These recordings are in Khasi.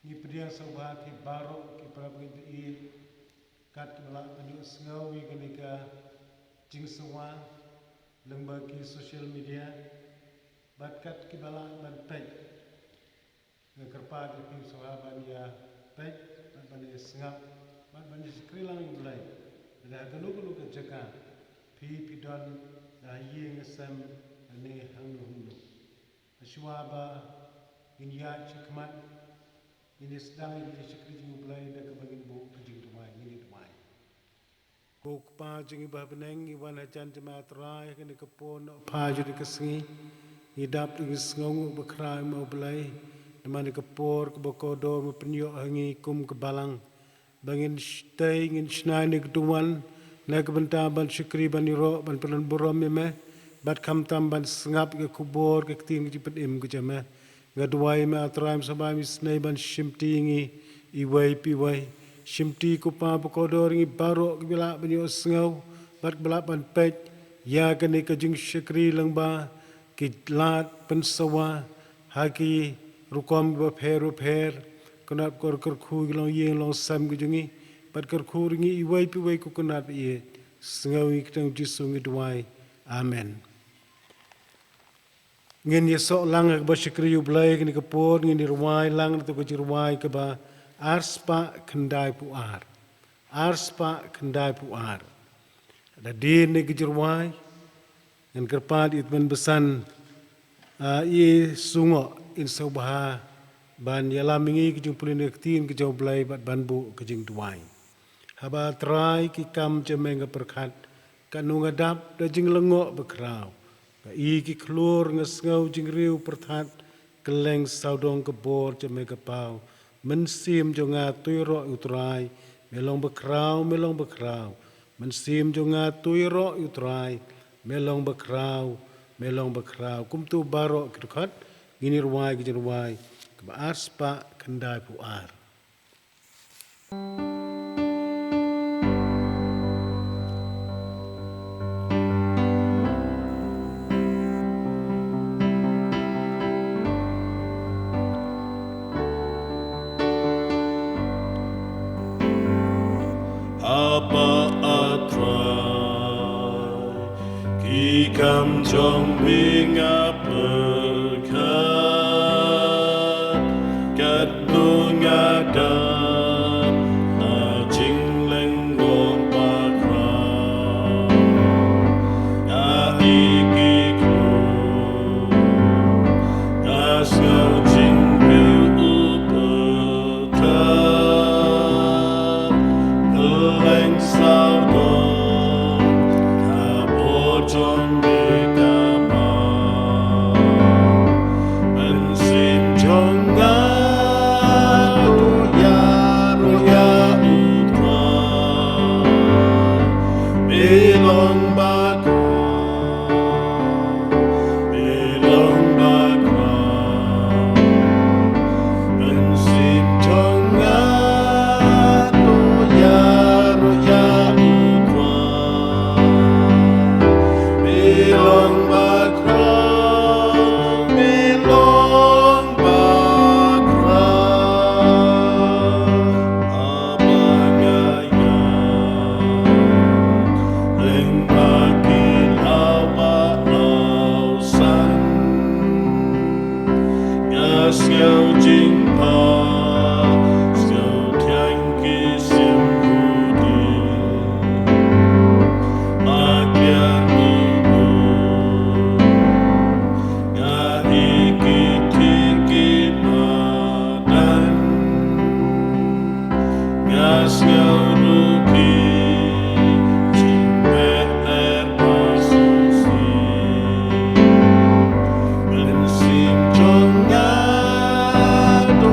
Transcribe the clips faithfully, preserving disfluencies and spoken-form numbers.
Ngi pdiang sngewbha ki baroh ki para bangeit, kat kiba lah ban ïohsngew ïa kane ka jingsawa lyngba ki social media, bad kat kiba lah ban peit. Nga kyrpad ïa phi sngewbha ban ïa peit, bad ban ïa sngap, bad ban ïa shakri lang ïa U Blei. Lada ha kano kano ka jaka phi, phi don, da ha ïing ha sem, lane hangno hangno. Shuwa ba ngin ïaid shakhmat, ngin ïa sdang ïa ka jingshakri jong U Blei da kaba ngin buh ka jingduwai, ngin ïa duwai. Ko Kpa jong ngi ba ha bneng, ngi wan hajan jong me A Trai ha kane ka por, noh pha jong kane ka sngi. Ngi dap da ka jingsngewnguh bakhraw, me A Blei, namar kane ka por kaba kordor me pynïoh ha ngi kum ka balang, ba ngin sh-, tei ngin shna ïa kane ka duwan na ka bynta ban shakri, ban ïaroh, ban pynlong burom ïa me, bad khamtam ban sngap ïa ka khubor ka ktien ka jingpynim ka jong me. Nga duwai, me A Trai, me sngewbha me isynei ban shimti ïa ngi iwei pa iwei. Shimti, ko Kpa bakordor, ïa ngi baroh kiba lah ban ïohsngew bad kiba lah ban peit ïa kane ka jingshakri lyngba ki lad pynsawa ha ki rukom kiba pher bapher. Kynad, kor kyrkhu ïa ki longïing longsem ki jong ngi, bad kyrkhu ruh ïa ngi iwei pa iwei, ko Kynrad ba ïeit. Sngew ïa ngi, kyrteng U Jisu ngi duwai. Amen. Ngin ïasoh lang ha kaba shakri U Blei kane ka por, ngin ïa rwai lang na ka jingrwai kaba arspah khyndaiphew ar. Arspah khyndaiphew ar. Hadien kane ka jingrwai, ngan kyrpad ïa u tymmen basan, ah, i Sungoh, in sngewbha ban ïalam ïa ngi ka jingpule na ka ktien ka jong U Blei bad ban buh ka jingduwai. Haba trai ki kam jong me nga pyrkhat, katno nga dap da jinglyngngoh bakhraw. Nga i ki khlur, nga sngew jingriew pyrthat, kylleng sawdong ka bor jong me ka paw. Mynsiem jong nga, to ïaroh ïa u Trai, me long bakhraw, me long bakhraw. Mynsiem jong nga, to ïaroh ïa u Trai, me long bakhraw, me long bakhraw. Kumto baroh ki dkhot, ngin ïa rwai ka jingrwai kaba arspah khyndaiphew ar. Haba A Trai, ki kam jong me nga pyrkhat, katno nga dap da jinglyngngoh bakhraw. Nga i ki khlur, nga sngew jingriew u pyrthat, kylleng sawdong ka bor jong me ka paw. Mynsiem jong nga, to ïaroh ïa u Trai, me long bakhraw, me long bakhraw. Mynsiem jong nga, to ïaroh ïa u Trai, me long bakhraw, me long bakhraw. Haba nga ïaid lyngba ki law ba lawsan, nga sngew jingpang, sngew thiang ki sim u dih. Ma kiar u Nga i ki thik ki madan, nga sngew ruh ki jingpher ba sngewsih. Mynsiem jong nga, to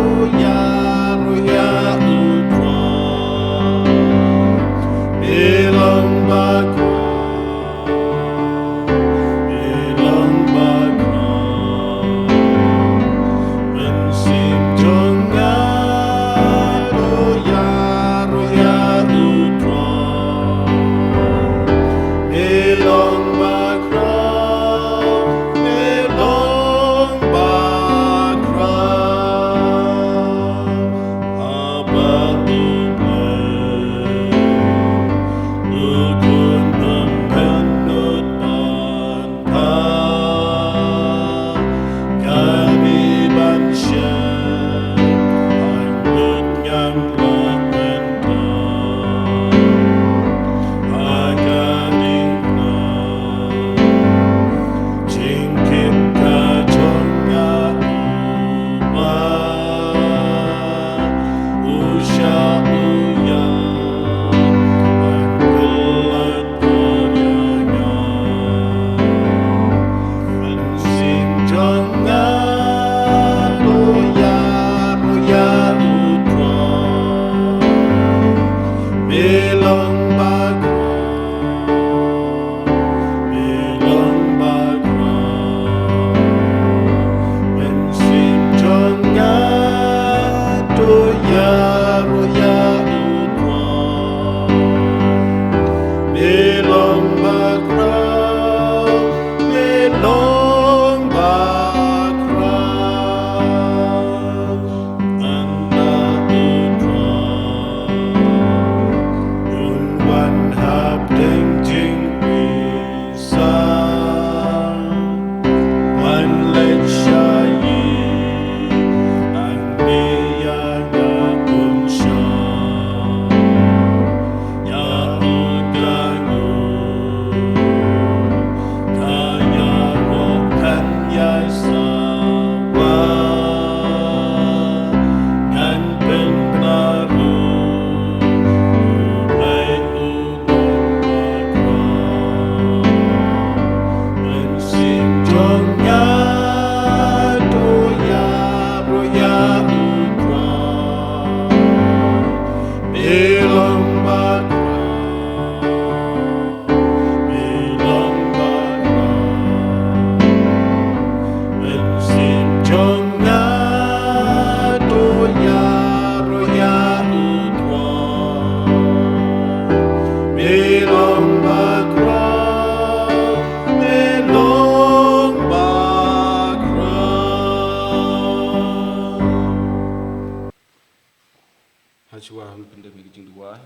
Shuwa ban pyndem ïa ka jingduwai,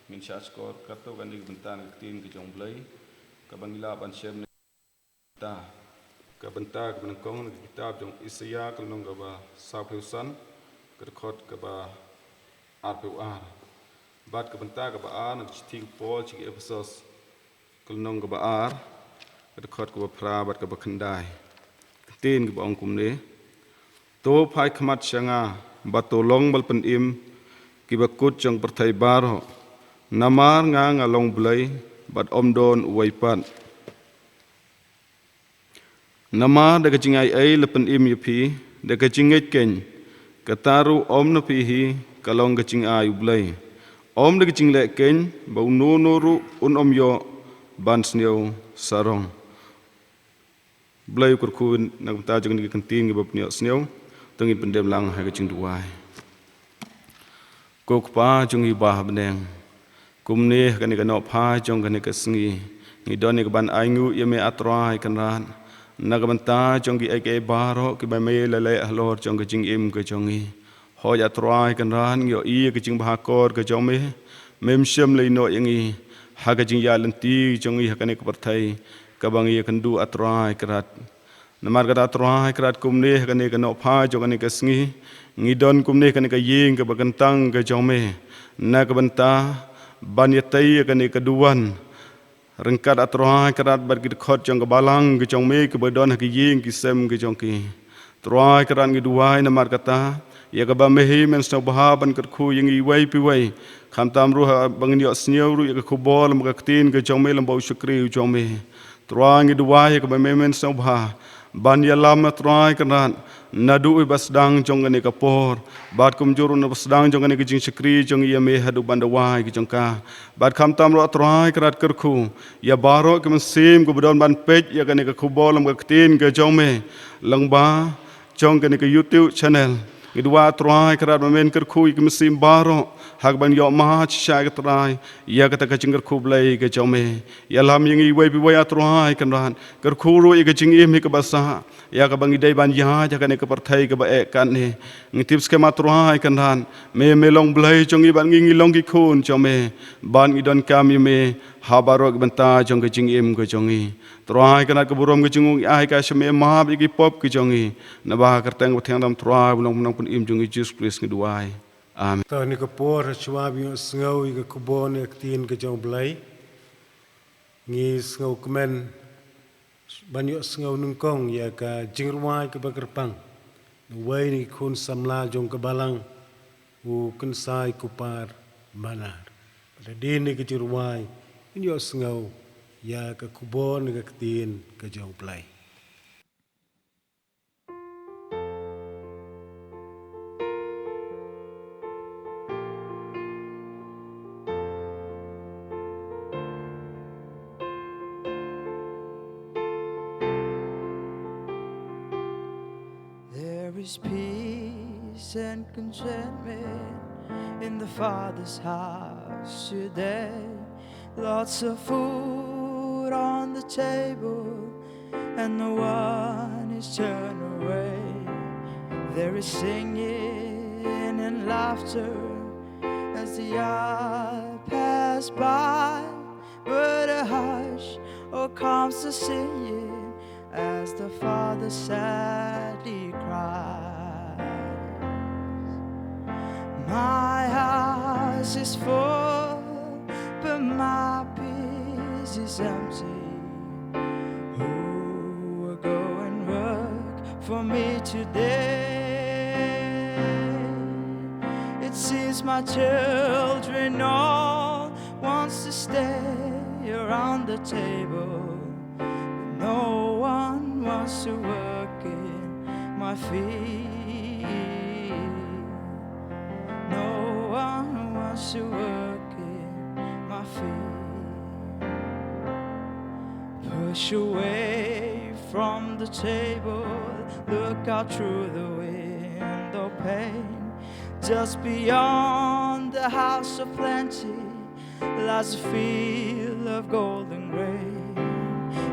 ngin shah shkor katto katne ka bynta na ka ktien ka jong U Blei kaba ngi lah ban shem. Ka bynta, ka bynta kaba nyngkong na ka kitab jong Isaïah ka lynnong kaba sawphew san, ka dkhot kaba arphew ar. Bad ka bynta kaba ar na ka shithi u Paul sha ki Ephesos, ka lynnong kaba ar, ka dkhot kaba phra bad kaba khyndai. Ka ktien kaba ong kumne: To phai khmat sha nga, bad to long ba la pynim kiba kut jong ka pyrthei baroh. Namar nga, nga long Blei, bad ym don uwei pat. Namar da ka jingai ei la pynim ïa phi? Da ka jingngeit keiñ, kata ruh ym na phi hi, ka long ka jingai U Blei. Ym da ka jingleh keiñ, ba uno uno ruh un ym ïoh ban sniew sarong. Blei u kyrkhu na ka bynta jong kane ka ktien kaba pynïohsngew. To ngin pyndem lang ha ka jingduwai. Ko Kpa jong ngi ba ha bneng, kumne ha kane ka nohphai jong kane ka sngi, ngi don ïa ka ban ainguh ïa me, A Trai Kynrad, na ka bynta jong kiei kiei baroh kiba me la leh halor jong ka jingim ka jong ngi. Hooid, A Trai Kynrad, ngi ïohi ïa ka jingbha akor ka jong me. Mem shym la ïehnoh ïa ngi ha ka jingïaid lynti jong ngi ha kane ka pyrthei kaba ngi ïakynduh, A Trai Kynrad. Namar kata, A Trai Kynrad, kumne ha kane ka nohphai jong kane ka sngi, ngi don kumne ha kane ka ïing kaba kyntang ka jong me, na ka bynta ban ïatei ïa kane ka duwan ryngkat, A Trai Kynrad, bad ki dkhot jong ka balang ka jong me kiba don ha ki ïing ki sem ka jong ki. Trai Kynrad, ngi duwai namar kata, ïa kaba me hi men sngewbha ban kyrkhu ïa ngi iwei pa iwei, khamtam ruh haba ngin ïohsngew ruh ïa ka khubor lem bad ka ktien ka jong me lem bad u shakri u jong me. Trai, ngi duwai ïa kaba me men sngewbha ban ïalam, A Trai Kynrad, naduh ba sdang jong kane ka por, bad kumjuh ruh na ba sdang jong kane ka jingshakri jong ngi ïa me haduh ban duwai ka jong ka. Bad khamtam ruh, A Trai Kynrad, kyrkhu ïa baroh ki mynsiem kiba don ban peit ïa kane ka khubor lem bad ka ktien ka jong me lyngba jong kane ka YouTube channel. Ngi duwai, A Trai Kynrad, ba men kyrkhu ïa ki mynsiem baroh ha kaban ïohmad shisha, A Trai, ïa kata ka jingkyrkhu Blei ka jong me. Ïalam ïa ngi iwei pa iwei, A Trai Kynrad. Kyrkhu ruh ïa ka jingim hi kaba sah, ïa kaba ngi dei ban ïaid ha kane ka pyrthei kaba eh katne. Ngi tip skhem, A Trai Kynrad, me, me long Blei jong ngi bad ngi, ngi long ki khun jong me, bad ngi donkam ïa me ha baroh ki bynta jong ka jingim ka jong ngi. Trai Kynrad, ka burom ka jong ngi ai ka sha me, map ïa ki pop ka jong ngi. Naba ha ka kyrteng bathiang dam Trai, ba long, ba long pynim jong ngi Jisu Khrist ngi duwai. Amen. To ha kane ka por, shuwa ban ïohsngew ïa ka khubor ne ka ktien ka jong U Blei, ngi sngewkmen ban ïohsngew nyngkong ïa ka jingrwai kaba kyrpang na uwei na ki khun samla jong ka balang, u Kynsai Kupar Manar. Bad hadien ka jingrwai, ngin ïohsngew ïa ka khubor ne ka ktien ka jong U Blei. There is peace and contentment in the Father's house today. Lots of food on the table, and no one is turned away. There is singing and laughter as the hour pass by, but a hush, oh, comes the singing as the father sadly cries. My house is full, but my peace is empty. Who will go and work for me today? It seems my children all wants to stay around the table, but no one wants to work in my field. No one wants to work in my field. Push away from the table, look out through the window pane. Just beyond the house of plenty lies a field of golden grain,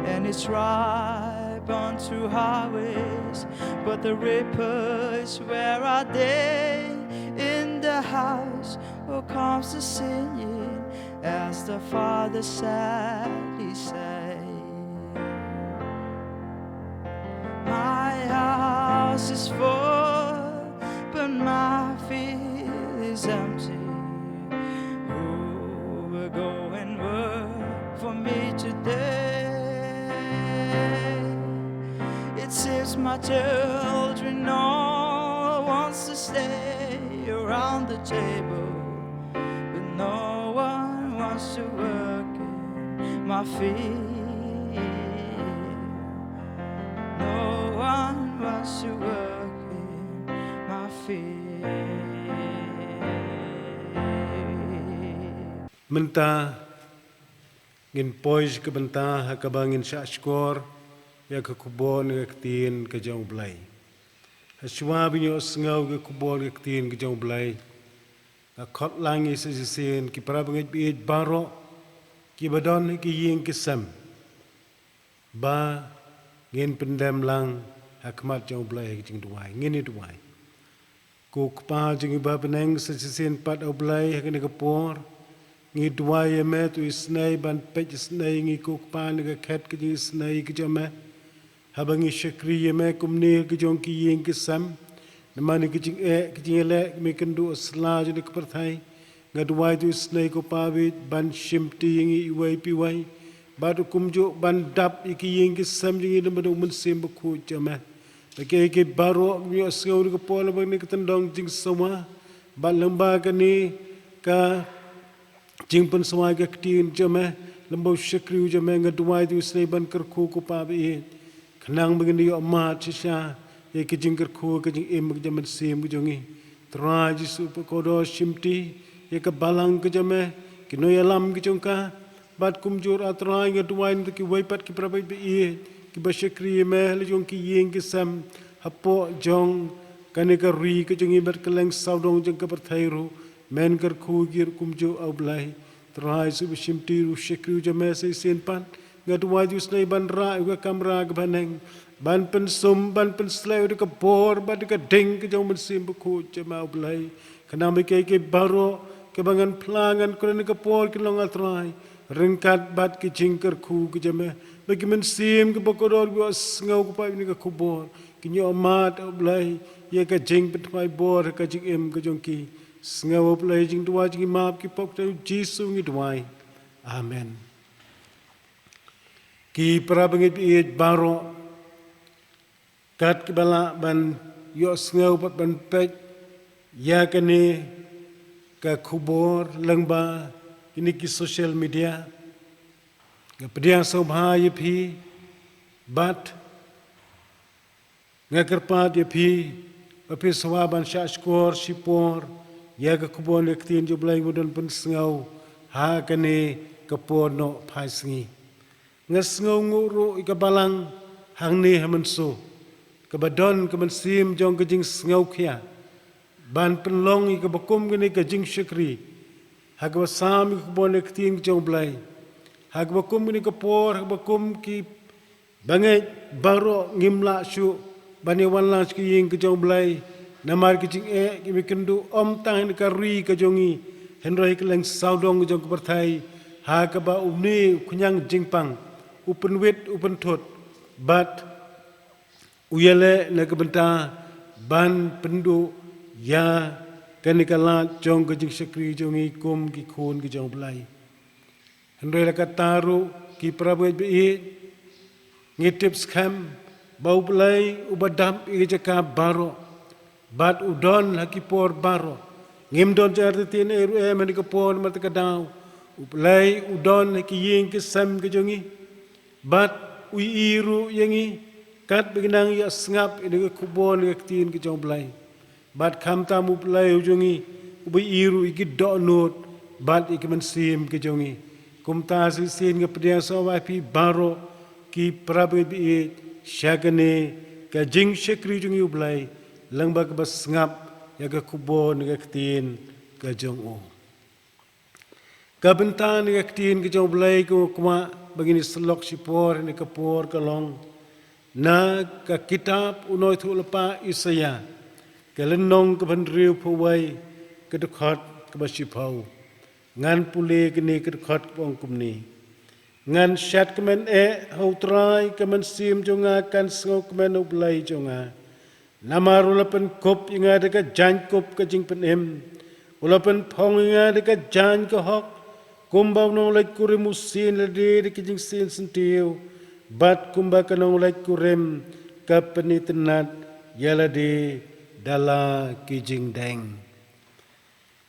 and it's ripe unto harvest. But the reapers, where are they? In the house, Of the singing as the Father sadly said, "My house is full, but my field is empty. Who will go and work for me today?" It seems, my children, no one wants to stay around the table, but no one wants to work in my field. No one wants to work in my field. Mynta ngin poi sha ka bynta ha kaba ngin shah shkor ïa ka khubor ne ka ktien ka jong U Blei. Hashwa ban ïohsngew ka khubor ka ktien ka jong U Blei, nga khot lang ïa sa shisien ki para bangeit baieit baroh kiba don ha ki ïing ki sem, ba ngin pyndem lang ha khmat jong U Blei ha ka jingduwai. Ngin ïa duwai. Ko Kpa jong ngi ba ha bneng, sa shisien pat, A Blei, ha kane ka por ngi duwai ïa me, to isynei ban peit isynei ïa ngi, ko Kpa, na ka khet ka jingisynei ka jong me. Haba ngi shakri ïa me kumne ha ka jong ki ïing ki sem, namar ïa ka jingeh ka jingïaleh, me kynduh sla jong ka pyrthei, nga duwai, to isynei, ko Pa, bad ban shimti ïa ngi iwei pa iwei, bad kumjuh ban dap ïa ki ïing ki sem jong ngi da u Mynsiem Bakhuid jong me. Ba kiei kiei baroh kiba ïohsngew ha kane ka por, lyngba kane ka tyndong jingsawa, bad lyngba kane ka jingpynsawa ïa ka ktien jong me, lyngba u shakri jong me, nga duwai, to isynei ban kyrkhu, ko Pa baieit, khnang ba ngin ïoh mad shisha ïa ka jingkyrkhu, ka jingim ka jong u Mynsiem ka jong ngi. Trai Jisu bakordor, shimti ïa ka balang ka jong me, ki nongïalam ka jong ka, bad kumjuh, A Trai, nga duwai na bynta kiwei pat ki para bangeit baieit kiba shakri ïa me ha la jong ki ïing ki sem, hapoh jong kane ka ri ka jong ngi bad kylleng sawdong jong ka pyrthei ruh, men kyrkhu ïa ki ruh kumjuh, A Blei. Trai Jisu, ba shimti ruh u shakri jong me sa shisien pat, nga duwai, to isynei ban rah ïa ka kamra kaba ha bneng, ban pynsum, ban pynsleh ïa ka bor bad ka ding ka jong u Mynsiem Bakhuid jong me, A Blei, khnang ba kiei kiei baroh kiba ngan phla, ngan kren ha kane ka por, kin long, A Trai, ryngkat bad ka jingkyrkhu ka jong me, ba ki mynsiem kiba kordor kiba sngew, ko Pa, ïa kane ka khubor, kin ïoh mad, A Blei, ïa ka jingpynthymmai bor ha ka jingim ka jong ki. Sngew, A Blei, jingduwai jong ngi, map ki pop, ha u Jisu ngi duwai. Amen. Ki para bangeit baieit baroh, kat kiba lah ban ïohsngew bad ban peit ïa kane ka khubor lyngba kine ki social media, nga pdiang sngewbha ïa phi, bad nga kyrpad ïa phi ba phin sngewbha ban shah shkor shipor ïa ka khubor ne ka ktien jong U Blei ba don pynsngew ha kane ka por noh phai sngi. Nga sngewnguh ruh ïa ka balang hangne ha Mynso, kaba don ka mynsiem jong ka jingsngewkhia ban pynlong ïa kaba kum kane ka jingshakri ha kaba sam ïa ka khubor ne ka ktien jong U Blei, ha kaba kum kane ka por, ha kaba kum ki bangeit baroh ngim lah shuh ban ïa wan lang sha ki ïing ki jong U Blei, namar ki jingeh kiba kynduh ym tang ha kane ka ri ka jong ngi, hynrei ha kylleng sawdong jong ka pyrthei, ha kaba une u khñiang jingpang u pynwit u pynthut, bad u ïaleh na ka bynta ban pynduh ïa kane ka lad jong ka jingshakri jong ngi kum ki khun ki jong U Blei. Hynrei la katta ruh, ki para bangeit baieit, ngi tip skhem ba U Blei uba dap ïa ka jaka baroh, bad u don ha ki por baroh. Ngim don jingïarap ei ruh em ha kane ka por, ha kane ka daw. U Blei u don ha ki ïing ki sem ki jong ngi, bad u ïohi ruh ïa ngi katba ngi nang ïa sngap ïa ka khubor ne ka ktien ka jong U Blei. Bad khamtam U Blei u jong ngi uba ïohi ruh ïa ki dohnud bad ïa ki mynsiem ki jong ngi. Kumta sa shisien nga pdiang sngewbha ïa phi baroh, ki para bangeit baieit, sha kane ka jingshakri jong ngi U Blei, lyngba kaba sngap ïa ka khubor ne ka ktien ka jong u. Ka bynta ne ka ktien ka jong U Blei kaba nga kwah ba ngin ïa syllok shipor ha kane ka por ka long na ka kitab u nongïathuhlypa Isaïah, ka lynnong kaba hynriewphew wei, ka dkhot kaba shiphew. Ngan pule kane ka dkhot kaba ong kumne: Ngan shad kmen eh ha U Trai, ka mynsiem jong nga kan sngewkmen ha U Blei jong nga. Namar u la pynkup ïa nga da ka jaiñkup ka jingpynim, u la pynphong ïa nga da ka jaiñ ka hok. Kumba u nongleit kurim u sien ïalade da ka jingsien syntiew, bad kumba ka nongleit kurim ka pynitynnad ïalade da la ki jingdeng.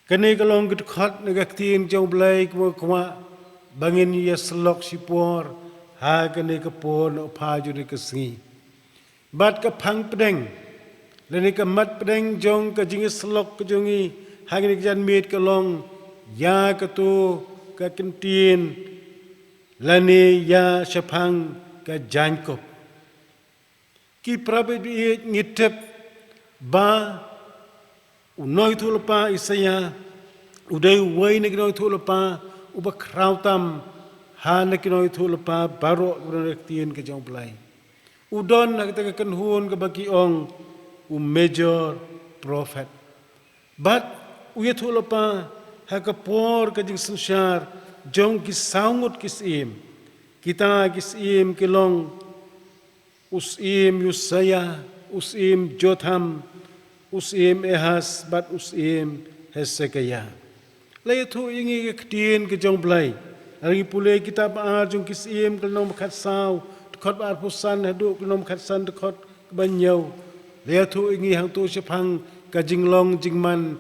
Kane ka long ka dkhot na ka ktien jong U Blei kaba nga kwah ba ngin ïa syllok shipor ha kane ka por na u phai jong kane ka sngi. Bad ka phang pdeng lane ka mat pdeng jong ka jingïasyllok ka jong ngi ha kane ka janmiet ka long ïa kato ka ktien lane ïa shaphang ka jaiñkup. Ki parabangeit, ngi tip ba u nongïathuhlypa Isaïah u dei uwei na ki nongïathuhlypa uba khraw tam ha na ki nongïathuhlypa baroh kiba don ha ka ktien ka jong U Blei. U don ha kata ka kynhun kaba ki ong u major prophet. Bad u ïathuhlypa ha ka por ka jingsynshar jong ki saw ngut ki syiem. Kita ki syiem ki long u syiem Usiah, u syiem Jotham, u syiem Ahaz bad u syiem Hesekiah. La ïathuh ïa ngi ka ktien ka jong U Blei. Lada ngi pule kitab ba ar jong Ki Syiem, ka lynnong ba khatsaw, dkhot ba arphew san haduh ka lynnong ba khatsan, dkhot kaba hynñiew. La ïathuh ïa ngi hangto shaphang ka jinglong jingman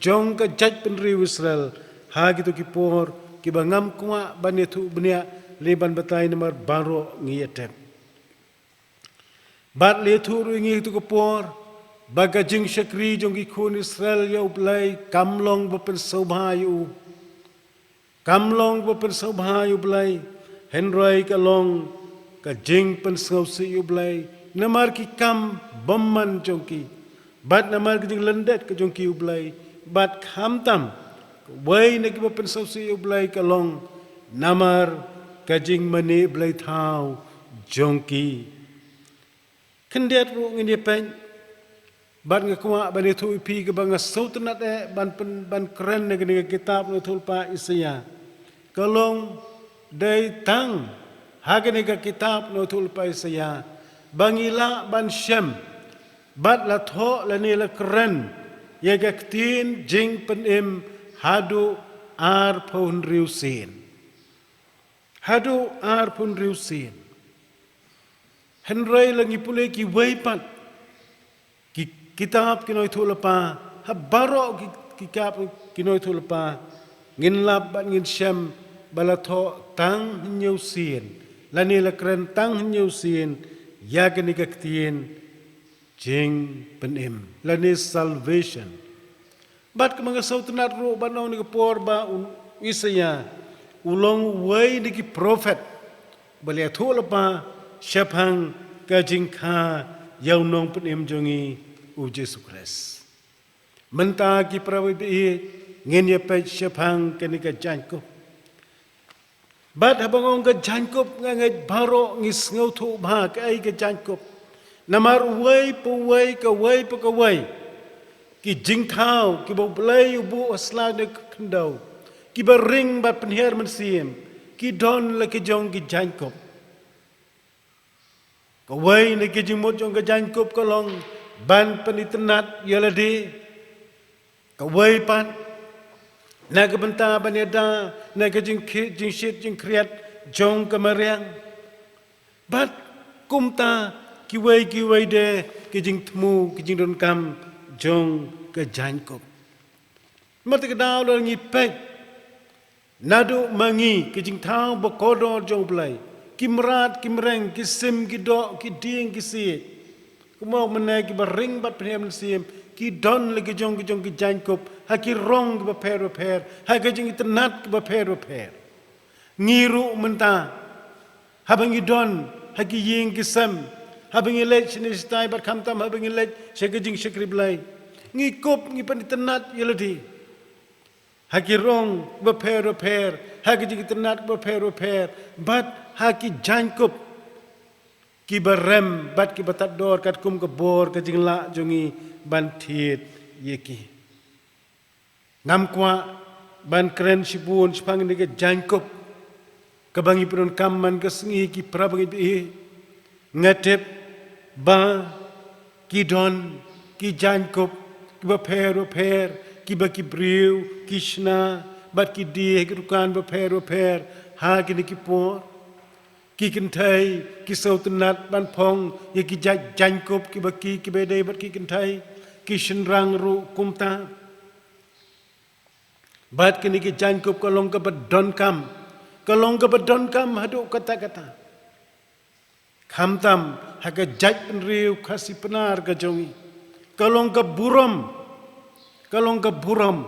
jong ka jaitbynriew Israel ha kito ki por kiba ngam kwah ban ïathuh bniah lane ban batai namar baroh ngi ïatip. Bad la ïathuh ruh ïa ngi ha kito ki por ba ka jingshakri jong ki khun Israel ïa U Blei kam long ba pynsngewbha ïa u. Kam long ba pynsngewbha ïa U Blei, hynrei ka long ka jingpynsngewsih ïa U Blei namar ki kam bymman jong ki, bad namar ka jinglyndet ka jong ki ïa U Blei. Bad khamtam, kawei na kiba pynsngewsih ïa U Blei ka long namar ka jingmane blei thaw jong ki. Khyndiat ruh ngin ïa peit, bad nga kwah ban ïathuh ïa phi kaba nga sngewtynnat eh ban pyn-, ban kren na kane ka kitab u nongïathuhlypa Isaïah. Ka long dei tang ha kane ka kitab u nongïathuhlypa Isaïah ba ngi lah ban shem bad la thoh lane la kren ïa ka ktien jingpynim haduh arphew hynriew sien. Haduh arphew hynriew sien. Hynrei la ngi pule kiwei pat ki kitab ki nongïathuhlypa, ha baroh ki, ki kitab ki nongïathuhlypa, ngin lap bad ngin shem ba la thoh tang hynñiew sien lane la kren tang hynñiew sien ïa kane ka ktien jingpynim lane salvation. Bad kumba nga sngewtynnat ruh ban ong na ka por ba u Isaïah u long uwei na ki prophet ba la ïathuhlypa shaphang ka jingkha ïa u nongpynim jong ngi u Jisu Khrist. Mynta ki parabangeit, ngin ïa peit shaphang kane ka jaiñkup. Bad haba nga ong ka jaiñkup, nga ngeit baroh ngi sngewthuh bha kaei ka jaiñkup. Namar uwei pa uwei, kawei pa kawei, ki jingthaw kiba U Blei u buh ha sla ne khyndew, kiba ring bad pynhiar mynsiem, ki don la ki jong ki jaiñkup. Kawei na ki jingmut jong ka jaiñkup ka long ban pynitynnad ïa lade. Kawei pat na ka bynta ban ïada na ka jingkhi-, jingshit jingkhriat jong ka mariang. Bad kumta kiwei kiwei de ki jingthmu, ki jingdonkam jong ka jaiñkup. Mynta ka daw lada ngi peit naduh ma ngi, ki jingthaw ba kordor jong U Blei, ki mrad ki mreng, ki sim ki doh, ki dieng ki siej, kumno mynne kiba ring bad pynhiar mynsiem, ki don la ki jong ki jong ki jaiñkup ha ki rong kiba pher ba pher, ha ki jingitynnad kiba pher ba pher. Ngi ruh mynta, haba ngi don ha ki ïing ki sem, haba ngi leit shane shatai bad khamtam haba ngi leit sha ka jingshakri Blei, ngi kup, ngi pynitynnad ïa lade ha ki rong bapher bapher, ha ki jingtynnad bapher bapher, bad ha ki jaiñkup kiba rem bad kiba tad dor katkum ka bor ka jinglah jong ngi ban thied ïa ki. Ngam kwah ban kren shibun shaphang ïa ka jaiñkup kaba ngi pyndonkam man ka sngi, ki para bangeit. Nga tip ba ki don ki jaiñkup kiba pher bapher, kiba ki briew ki shna bad ki die ha ki dukan bapher bapher ha kine ki por. Ki kynthei ki sngewtynnat ban phong ïa ki jait jaiñkup kiba ki, kiba dei bad ki kynthei, ki shynrang ruh kumta. Bad kine ki jaiñkup ka long kaba donkam, ka long kaba donkam haduh katta katta, khamtam ha ka jaitbynriew Khasi Pnar ka jong ngi. Ka long ka burom, ka long ka burom.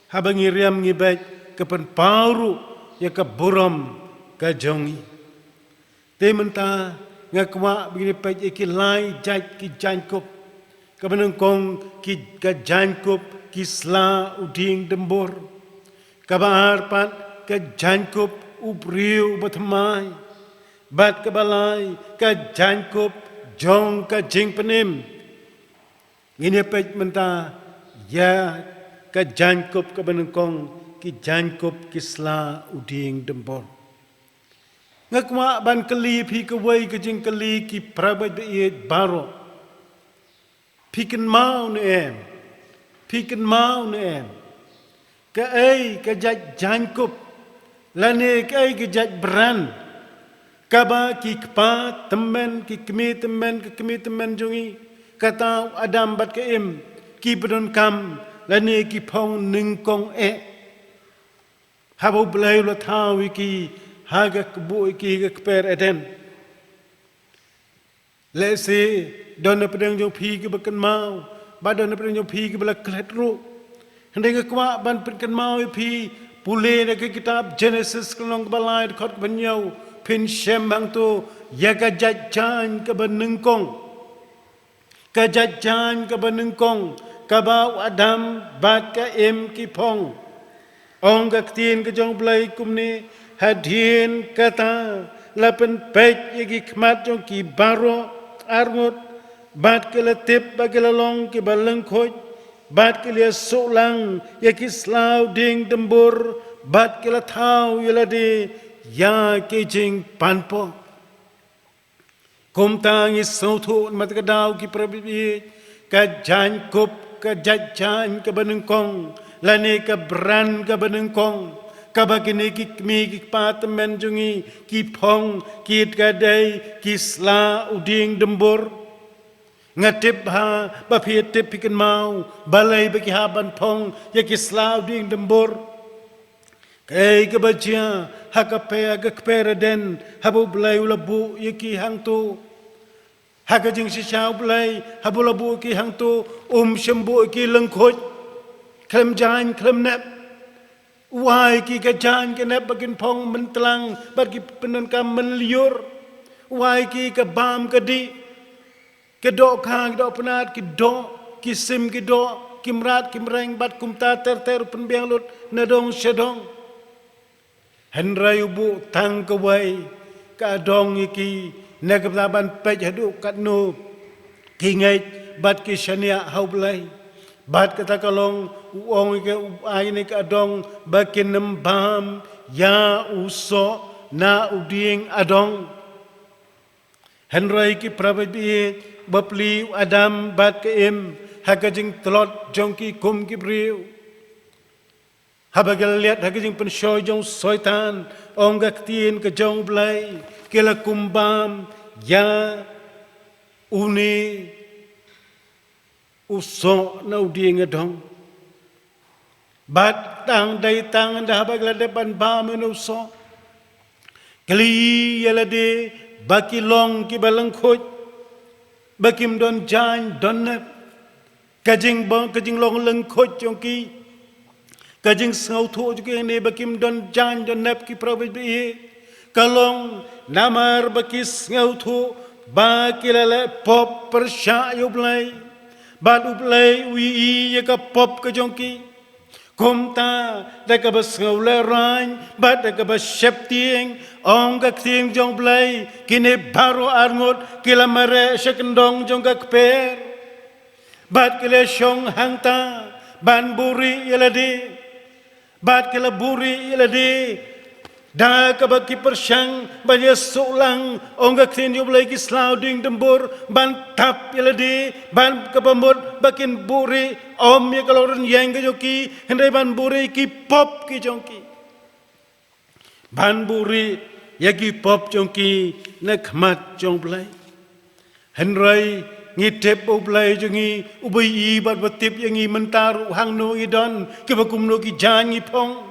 Haba ngi riam ngi beit, ka pynpaw ruh ïa ka burom ka jong ngi. Te mynta nga kwah ba ngin peit ïa ki lai jait ki jaiñkup. Kaba nyngkong, ki, ka jaiñkup ki sla u dieng dymbur. Kaba ar pat, ka jaiñkup u briew uba thymmai. Bad kaba lai, ka jaiñkup jong ka jingpynim. Ngin ïa peit mynta ïa ka jaiñkup kaba nyngkong, ki jaiñkup ki sla u dieng dymbur. Nga kwah ban kylli phi kawei ka jingkylli, ki para bangeit baroh. Phi kynmaw ne em? Phi kynmaw ne em? Kaei ka jait jaiñkup, lane kaei ka jait brand, kaba ki kpa tymmen, ki kmie tymmen, ki kmie tymmen jong ngi, kata u Adam bad ka Im, ki pyndonkam, lane ki phong nyngkong eh? Haba U Blei u la thaw ïa ki ha ka, buh ïa ki ha ka kper Eden. Lehse don na pdeng jong phi kiba kynmaw, bad don na pdeng jong phi kiba la klet ruh. Hynrei nga kwah ban pynkynmaw ïa phi, pule na ka kitab Genesis ka lynnong kaba lai, dkhot kaba hynñiew, phin shem hangto ïa ka jait jaiñ kaba nyngkong. Ka jait jaiñ kaba nyngkong, kaba u Adam bad ka Im ki phong. Ong ka ktien ka jong U Blei kumne: Hadien kata la pynpeit ïa ki khmat jong ki baroh arngut, bad ki la tip ba ki la long kiba lyngkhuid, bad ki la ïasuh lang ïa ki sla u dieng dymbur, bad ki la thaw ïa lade ïa ki jingpanpoh. Kumta ngi sngewthuh na kata ka daw, ki para bangeit, ka jaiñkup, ka jait jaiñ kaba nyngkong, lane ka brand kaba nyngkong, kaba kine ki kmie ki kpa tymmen jong ngi ki phong, ki, ka dei ki sla u dieng dymbur. Nga tip ha, ba phi tip, phi kynmaw balei ba ki hap ban phong ïa ki sla u dieng dymbur. Kaei kaba jia ha ka kper, ha ka kper Eden, haba U Blei u la buh ïa ki hangto? Ha ka jingshisha U Blei haba u la buh ïa ki hangto, um shym buh ïa ki lyngkhuid, khlem jaiñ khlem nep. U ai ïa ki ka jaiñ ka nep ba kin phong myntlang, bad ki pyndonkam mynlyiur. U ai ïa ki ka bam ka dih, ki dohkha, ki dohpnat, ki doh, ki sim, ki doh, ki mrad, ki mreng, bad kumta ter ter, u pynbiang lut na dong sha dong. Hynrei u buh tang kawei ka adong ïa ki, na ka bynta ban peit haduh katno ki ngeit bad ki shaniah ha U Blei. Bad kata ka long, u ong ïa ki, u ai ïa ka adong ba kin ym bam ïa u soh na u dieng adong. Hynrei ki para bangeit, bapli u Adam bad ka Im ha ka jingtlot jong ki kum ki briew. Haba ki la leit ha ka jingpynshoi jong u Soitan, ong ka ktien ka jong U Blei, ki la kum bam ïa une u soh na u dieng adong. Bad tang dei tang ynda haba ki la dep ban bam ïa une u soh, ki la ïohi ïa lade ba ki long kiba lyngkhuid, ba kim don jaiñ don nep. Ka jingbam, ka jinglong lyngkhuid jong ki, ka jingsngewthuh jong ki ne ba kim don jaiñ don nep, ki para bangeit, ka long namar ba ki sngewthuh ba ki la leh pop pyrshah ïa U Blei. Bad U Blei u ïohi ïa ka pop ka jong ki. Kumta da kaba sngewlehraiñ bad da kaba sheptieng, ong ka ktien jong U Blei, kine baroh arngut ki la mareh sha kyndong jong ka kper. Bad ki la shong hangta ban buhrieh ïa lade. Bad ki la buhrieh ïa lade da kaba ki pyrshang ban ïasuh lang, ong ka ktien jong U Blei, ki sla u dieng dymbur ban tap ïa lade, ban kaba mut ba kin buhrieh ym ïa ka lok rynïeng ka jong ki, hynrei ban buhrieh ïa ki pop ki jong ki. Ban buhrieh ïa ki pop jong ki na khmat jong U Blei. Hynrei ngi tip ba U Blei jong ngi uba ïohi bad uba tip ïa ngi mynta ruh, hangno ngi don, kiba kumno ki jaiñ ngi phong.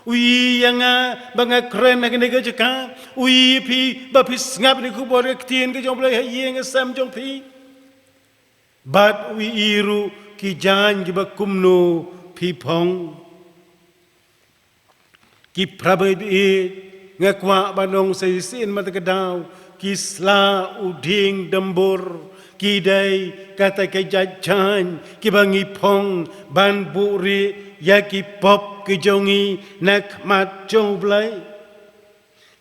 U ïohi ïa nga ba nga kren ha kane ka jaka. U ïohi ïa phi ba phi sngap ïa ka khubor ka ktien ka jong U Blei ha ïing ha sem jong phi. Bad u ïohi ruh ki jaiñ kiba kumno phi phong. Ki para bangeit, nga kwah ban ong sa shisien, namar kata ka daw ki sla u dieng dymbur ki dei kata ka jait jaiñ kiba ngi phong ban buhrieh ïa ki pop ki jong ngi na khmat jong U Blei.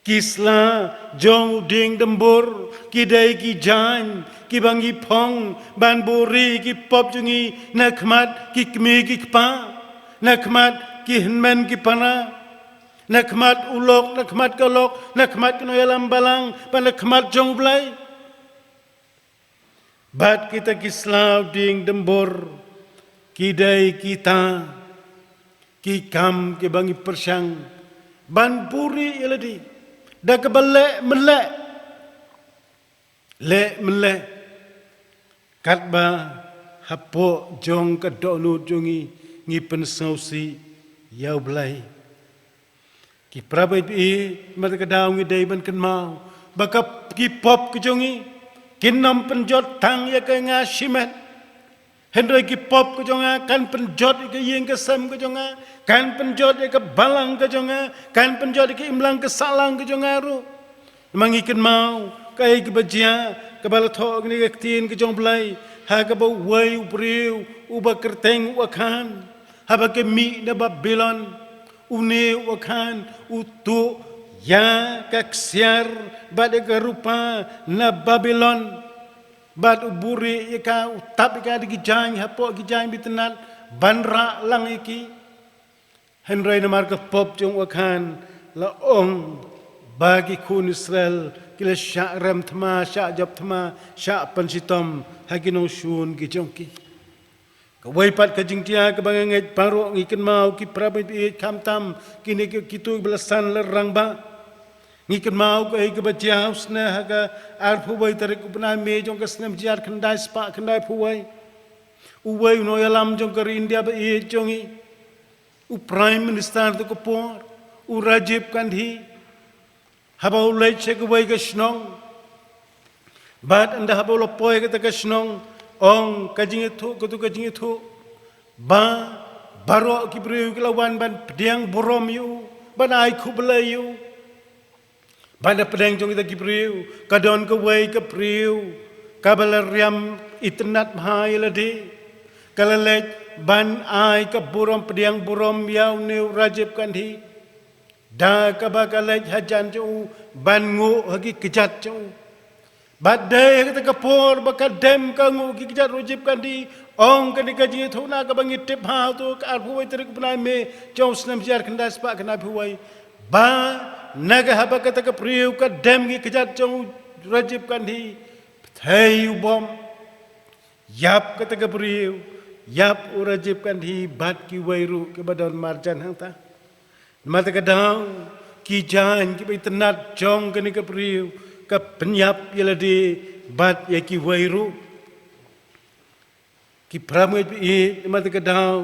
Ki sla jong u dieng dymbur ki dei ki jaiñ kiba ngi phong ban buhrieh ïa ki pop jong ngi na khmat ki kmie ki kpa, na khmat ki hynmen ki para, na khmat u lok, na khmat ka lok, na khmat ki nongïalam balang, bad na khmat jong U Blei. Bad kita ki sla u dieng dymbur ki dei kita ki kam kiba ngi pyrshang ban buhrieh ïa lade da kaba leh mynleh, leh mynleh, katba hapoh jong ka dohnud jong ngi ngi pynsngewsih ïa U Blei. Ki para bangeit, namar kata ka daw ngi dei ban kynmaw ba ka, ki pop ki jong ngi kin ym pynjot tang ïa ka nga shimet, hynrei ki pop ki jong nga kan pynjot ïa ka ïing ka sem ka jong nga, kan pynjot ïa ka balang ka jong nga, kan pynjot ïa ka imlang ka sahlang ka jong nga ruh. Namar ngi kynmaw kaei kaba jia, kaba la thoh ha kane ka ktien ka jong U Blei, ha kaba uwei u briew uba kyrteng u Akhan, haba ka mih na Babilon, une u Akhan u tuh ïa ka ksiar bad ïa ka rupa na Babilon, bad u buhrieh ïa ka, u tap ïa ka da ki jaiñ, hapoh ki jaiñ ba itynnad, ban rah lang ïa ki. Hynrei namar ka pop jong u Akhan, la ong ba ki khun Israel ki la shah rem thma, shah jop thma, shah pynshitom ha ki nongshun ki jong ki. Kawei pat ka jingthiah kaba nga ngeit baroh ngi kynmaw, ki para bangeit, khamtam kine ki, kito kiba la san la rangbah. Ngi kynmaw kaei kaba jia ha u snem, ha ka arphew wei tarik u bnai Mei jong ka snem hajar khyndai spah khyndai phew wei. Uwei u nongïalam jong ka ri India ba ïeit jong ngi, u Prime Minister jong ka por, u Rajiv Gandhi, haba u leit sha kawei ka shnong, bad ynda haba u la poi ha kata ka shnong, ong ka jingïathuh, kato ka jingïathuh, ba baroh ki briew ki la wan ban pdiang burom ïa u, ban ai khublei ïa u. Bad na pdeng jong kita ki briew ka don kawei ka briew kaba la riam itynnad bha ïa lade. Ka la leit ban ai ka burom, pdiang burom ïa une u Rajiv Gandhi da kaba ka leit hajan jong u ban nguh ha ki kjat jong u. Bad dei ha kata ka por ba ka dem ka nguh ha ki kjat Rajiv Gandhi, ong kane ka jingïathuhna kaba ngi tip ha uto ka arphew wei tarik u bnai Mei jong u snem hajar khyndai spah khyndai phew wei, ba na ka, haba kata ka briew ka dem ki kjat jong u Rajiv Gandhi, pyrthei u bom. Ïap kata ka briew, ïap u Rajiv Gandhi bad kiwei ruh kiba don marjan hangta. Namar kata ka daw ki jaiñ kiba itynnad jong kane ka briew ka pynïap ïa lade bad ïa kiwei ruh. Ki para bangeit ba ïeit, namar kata ka daw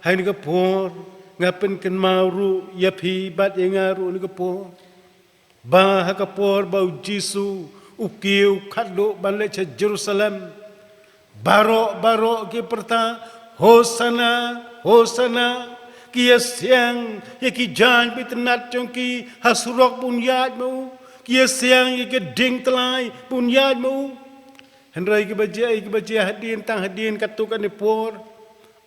ha kane ka por nga pynkynmaw ruh ïa phi bad ïa nga ruh ha kane ka por, ba ha ka por ba u Jisu u kiew khatduh ban leit sha Jerusalem, baroh baroh ki pyrta, "Hosana, Hosana, ki ïasiang ïa ki jaiñ ba itynnad jong ki ha surok, ba un ïaid ma u, ki ïasiang ïa ki dieng tyllai ba un ïaid ma u." Hynrei kiba jia, kiba jia hadien, tang hadien katto katne por,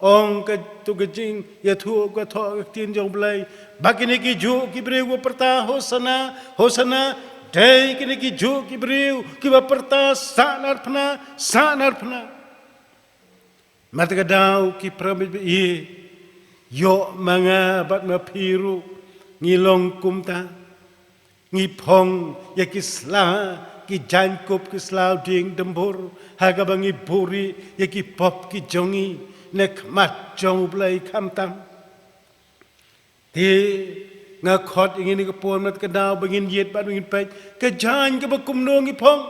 ong kato ka jingïathuh ka thoh ka ktien jong U Blei, ba kine ki juh ki briew ba pyrta, "Hosana, Hosana," dei kine ki juh ki briew kiba pyrta, "Sahnarphna, sahnarphna." Namar kata ka daw ki para bangeit ba ïeit, Ïoh ma nga bad ma phi ruh ngi long kumta. Ngi phong ïa ki sla, ki jaiñkup ki sla u dieng dymbur, ha kaba ngi buhrieh ïa ki pop ki jong ngi na khmat jong U Blei khamtam. Te nga khot ïa ngi ha kane ka por, na kata ka daw ba ngin ïit bad ba ngin peit ka jaiñ kaba kumno ngi phong.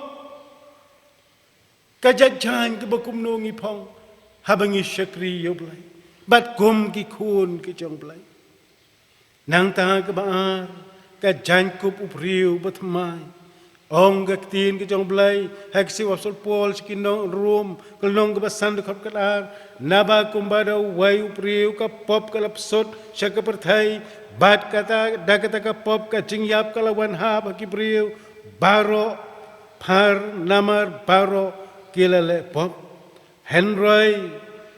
Ka jait jaiñ kaba kumno ngi phong haba ngi shakri ïa U Blei bad kum ki khun ki jong U Blei. Nangta kaba ar, ka jaiñkup u briew bathymmai. Ong ka ktien ka jong U Blei ha ka shithi u Apostol Paul sha ki nong Rom, ka lynnong kaba san, dkhot khatar: Naba kumba da uwei u briew ka pop ka la psut sha ka pyrthei, bad kata, da kata ka pop ka jingïap ka la wan hap ha ki briew baroh, phar namar baroh ki la leh pop. Hynrei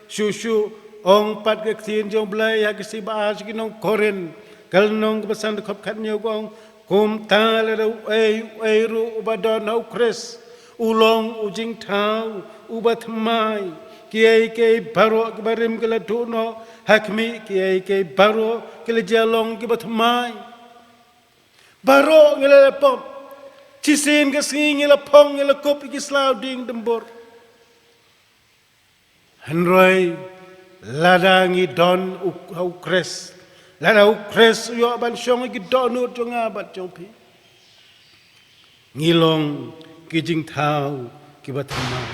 shuh shuh, ong pat ka ktien jong U Blei ha ka shithi ba ar sha ki nong Korinth, ka lynnong kaba san, dkhot khathynñiew, ka ong: Kumta lada uei uei ruh uba don ha U Khrist, u long u jingthaw uba thymmai. Kiei kiei baroh kiba rim ki la duh noh, ha khmih, kiei kiei baroh ki la jia long kiba thymmai. Baroh ngi la leh pop. Shisien ka sngi ngi la phong, ngi la kup ïa ki sla u dieng dymbur. Hynrei lada ngi don u, ha U Khrist, lada U Khrist u ïoh ban shong ha ki dohnud jong nga bad jong phi, ngi long ki jingthaw kiba thymmai.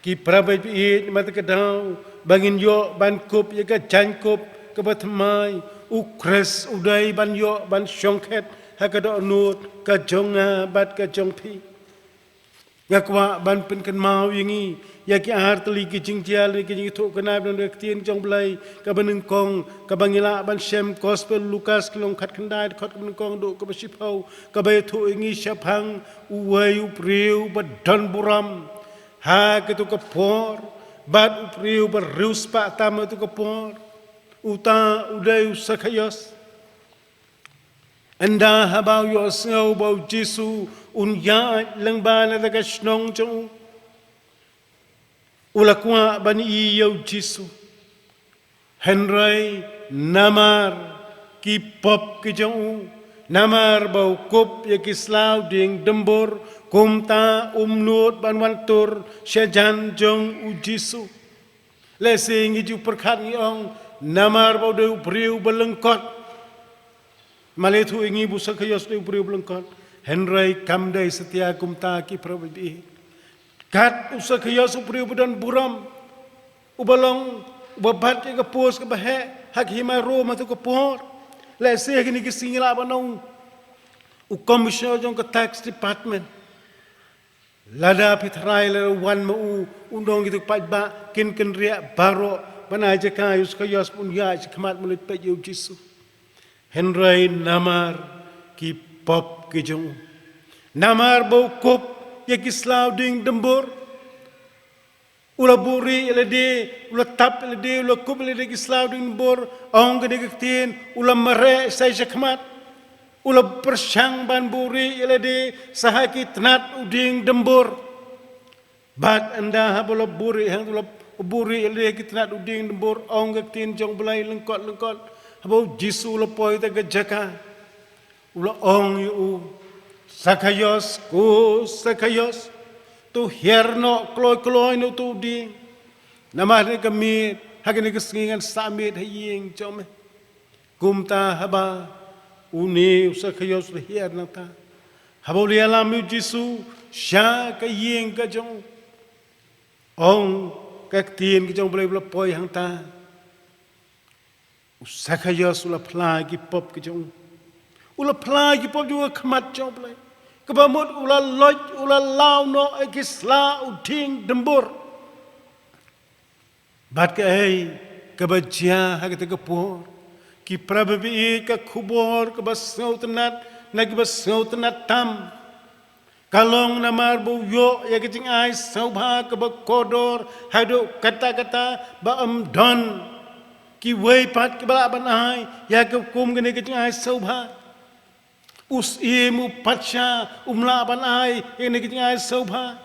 Ki para bangeit, na kata ka daw ba ngin ïoh ban kup ïa ka jaiñkup kaba thymmai, U Khrist u dei ban ïoh ban shongkhet ha ka dohnud ka jong nga bad ka jong phi. Nga kwah ban pynkynmaw ïa ngi ïa ki ar tylli ki jingjia, ki jingïathuhkhana na ka ktien jong U Blei kaba nyngkong, kaba ngi lah ban shem, Gospel Lukas, ka lynnong khatkhyndai, dkhot kaba nyngkong haduh kaba shiphew, kaba ïathuh ïa ngi shaphang uwei u briew ba don burom ha kato ka por, bad u briew ba riewspah tam ha kato ka por. Uta u dei u Sakhaios. Ynda haba u ïohsngew ba U Jisu un ïaid lyngba na kata ka shnong jong u, u la kwah ban ïohi ïa U Jisu. Hynrei namar ki pop ki jong u, namar ba u kup ïa ki sla u dieng dymbur, kumta um nud ban wan tur shajan jong U Jisu. Lehse ngi ju pyrkhat ngi ong, namar ba u dei u briew ba lyngkot. Namar la ïathuh ïa ngi ba u Sakhaios u dei u briew ba lyngkot. Hynrei kam dei satia kumta, ki para bangeit. Kat u Sakhaios u briew ba don burom, uba long, uba bat ïa ka post kaba heh ha ka hima Rom ha kato ka por. Lehse ha kine ki sngi lah ban ong u commissioner jong ka tax department. Lada phi tharai, lada wan ma u, un ong ïa kito ki paidbah, kin kynriah baroh ban ai jaka ïa u Sakhaios ban ïaid shakhmat ban leit peit ïa U Jisu. Hynrei namar ki pop ki jong u, namar ba u kup ïa ki sla u dieng dymbur, u la buhrieh ïa lade, u la tap ïa lade, u la kup ïa lade ki sla u dieng dymbur, ong kane ka ktien, u la mareh sa shakhmat. U la pyrshang ban buhrieh ïa lade sa ha ki tnat u dieng dymbur. Bad ynda haba u la buhrieh, hang u la buhrieh ïa lade ha ki tnat u dieng dymbur, ong ka ktien jong U Blei lyngkot lyngkot, haba U Jisu u la poi ha kata ka jaka, u la ong ïa u: Sakhaios, ko Sakhaios, to hiar noh kloi kloi na uto u dieng. Namar ha kane ka miet, ha kane ka sngi ngan sah miet ha ïing jong me. Kumta haba une u Sakhaios u la hiar nangta, haba u la ïalam ïa U Jisu sha ka ïing ka jong u, ong ka ktien ka jong U Blei, u la poi hangta. U Sakhaios u la phla ïa ki pop ki jong u. U la phla ïa ki pop jong u ha khmat jong U Blei. Kaba mut u la loit, u la law noh ïa ki sla u dieng dymbur. Bad kaei kaba jia ha kata ka por? Ki para bangeit, ka khubor kaba sngewtynnat na kiba sngewtynnat tam, ka long namar ba u ïoh ïa ka jingai sngewbha kaba kordor, haduh katta katta ba ym don kiwei pat kiba lah ban ai ïa ka kum kane ka jingai sngewbha. U syiem, u patsha, um lah ban ai ïa kane ka jingai sngewbha.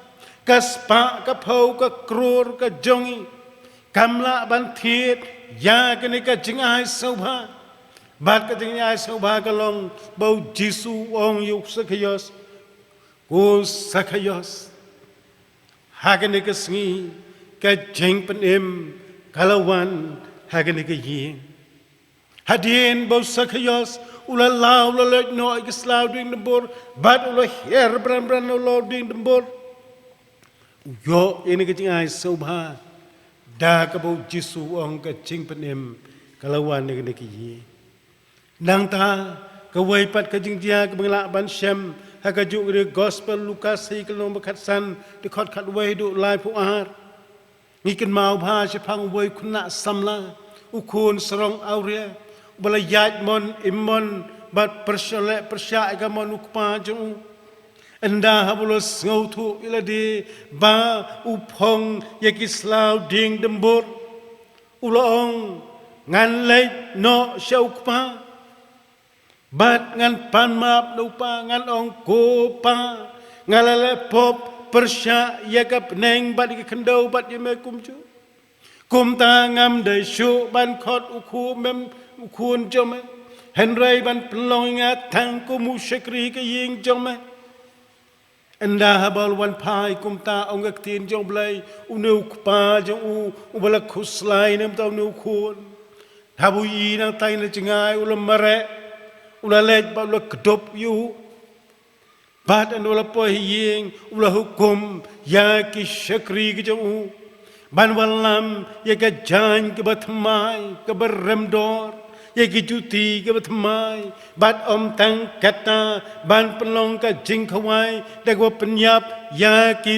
Ka spah, ka phew, ka klur ka jong ngi, kam lah ban thied ïa kane ka jingai sngewbha. Bad ka jingai sngewbha ka long ba u Jisu u ong ïa u Sakhaios, ko Sakhaios, ha kane ka sngi ka jingpynim ka la wan ha kane ka ïing. Hadien ba u Sakhaios u la law, u la leit noh ïa ki sla u dieng dymbur, bad u la hiar bran bran noh ïa u dieng dymbur, u ïoh ïa kane ka jingai sngewbha da kaba u Jisu u ong ka jingpynim ka la wan ha kane ka ïing. Nangta kawei pat ka jingjia kaba ngi lah ban shem ha kajuh ka Gospel Lukas, ha ka lynnong ba khatsan, dkhot khatwei haduh laiphew ar. Ngi kynmaw bha shaphang uwei u khynnah samla, u khun sarong awria, uba la ïaid mon im mon bad pyrshah leh pyrshah ïa ka mon u kpa jong u. Ynda haba u la sngewthuh ïa lade ba u phong ïa ki sla u dieng dymbur, u la ong, ngan leit noh sha u kpa bad ngan pan map na u pa, ngan ong, ko pa, nga la leh pop pyrshah ïa ka bneng bad ïa ka khyndew bad ïa me kumjuh. Kumta ngam dei shuh ban khot u khun mem, u khun jong me. Hynrei ban pynlong ïa nga tang kum u shakri ha ka ïing jong me. Ynda haba u la wan phai kumta, ong ka ktien jong U Blei, une u kpa jong u, uba la khuslai na bynta une u khun, haba u ïohi nangta ïa kane ka jingjia, u la mareh, u la leit bad u la kdup ïa u. Bad ynda u la poi ha ïing, u la hukum ïa ki shakri ki jong u ban wallam ïa ka jaiñ kaba thymmai kaba rem dor, ïa ki juti kiba thymmai, bad ym tang katta, ban pynlong ka jingkhawai da kaba pynïap ïa ki